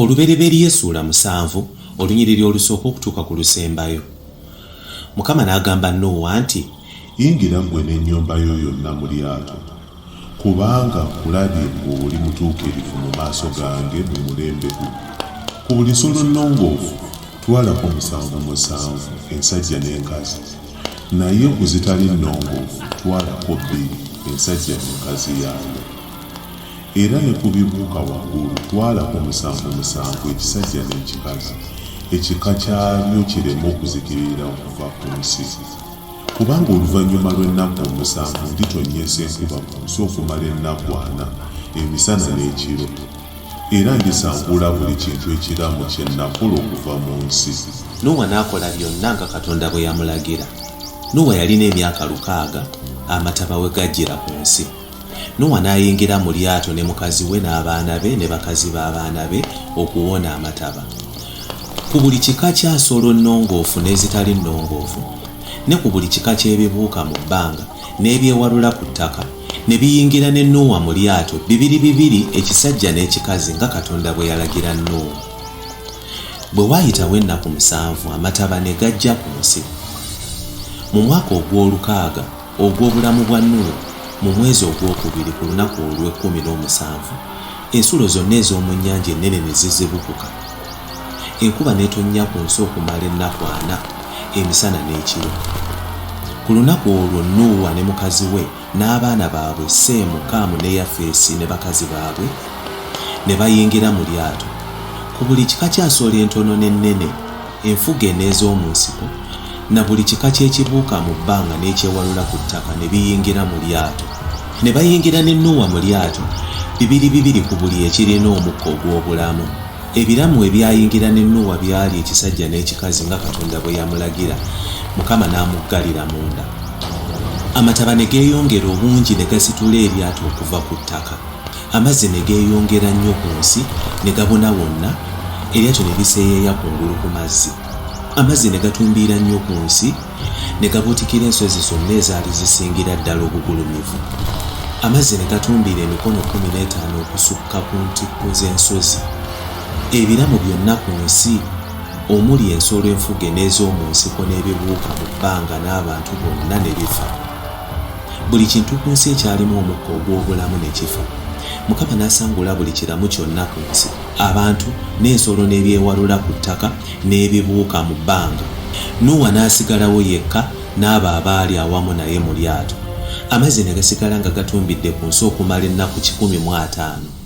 Olubereberye essuula 7, olunyiriri olusooka okutuuka ku lusembayo. Mukama n'agamba Nuuwa nti. Yingira ggwe n'ennyumba yo yonna mu lyato, kubanga nkulabye ng'oli mutuukirivu mu maaso gange mu mulembe guno. Ku buli nsolo nnongoofu twalako musanvu musanvu, ensajja n'enkazi, naye ku zitali nnongoofu twalako bbiri, ensajja n'enkazi yaayo. Era ne ku bibuuka waggulu twalako musanvu musanvu, ekisajja n'ekikazi, ekika kyabyo kireme okuzikirira okuva ku nsi. Kubanga oluvannyuma lw'ennaku omusanvu nditonnyesa enkuba ku nsi okumala ennaku ana, emisana n'ekiro, era ndisangula buli kintu ekiramu kye nakola okuva mu nsi. Nuuwa n'akola byonna nga Katonda bwe yamulagira. Nuuwa yalina emyaka lukaaga, amataba we gajjira ku nsi. Nuuwa n'ayingira mu lyato ne mukazi we n'abaana be ne bakazi b'abaana be okuwona amataba. Ku buli kika kya nsolo nnongoofu n'ezitali nnongoofu, ne ku buli kika ky'ebibuuka mu bbanga n'ebyewalula ku ttaka, ne biyingira ne Nuuwa mu lyato, bibiri bibiri, ekisajja n'ekikazi, nga Katonda bwe yalagira Nuuwa. Bwe waayitawo ennaku musanvu amataba ne gajja ku nsi. Mu mwaka ogw'olukaaga ogw'obulamu bwa Nuuwa, mu mwezi ogwokubiri ku lunaku olw'ekkumi n'omusanvu, ensulo zonna ez'omu nnyanja ennene ne zizibukuka. Enkuba n'etonnya ku nsi okumala ennaku ana, emisana n'ekiro. Ku lunaku olwo Nuuwa ne mukazi we n'abaana baabwe Seemu, Kaamu ne Yafeesi ne bakazi baabwe ne bayingira mu lyato. Ku buli kika kya nsolo entono n'ennene, enfuge n'ez'omu nsiko, na buli kika ky'ekibuuka mu bbanga n'ekyewalula ku ttaka ne biyingira mu lyato. Ne bayingira ne Nuuwa mu lyato, bibiri bibiri ku buli ekirina omukka ogw'obulamu. Ebiramu ebyayingira ne Nuuwa byali ekisajja n'ekikazi nga Katonda bwe yamulagira, Mukama n'amuggalira munda. Amataba ne geeyongera obungi ne gasitula eryato okuva ku ttaka. Amazzi ne geeyongera nnyo ku nsi ne gabuna wonna, eryato ne liseeyeeya kungulu ku mazzi. Amazzi ne gatumbiira nnyo ku nsi, ne gabuutikira ensozi zonna ezaali zisingira ddala obugulumivu. Amazzi ne gatumbiira emikono 15 okusukka ku ntikko z'ensozi. Ebiramu byonna ku nsi, omuli ensolo enfuge n'ez'omu nsiko n'ebibuuka mu bbanga n'abantu bonna ne bifa. Buli kintu ku nsi ekyalimu omukka ogw'obulamu ne kifa. Mukama n'asangula buli kiramu kyonna ku nsi, abantu n'ensolo n'ebyewalula ku ttaka n'ebibuuka mu bbanga. Nuuwa n'asigalawo yekka n'abo abaali awamu naye mu lyato. Amazzi ne gasigala nga gatumbidde ku nsi okumala ennaku 150.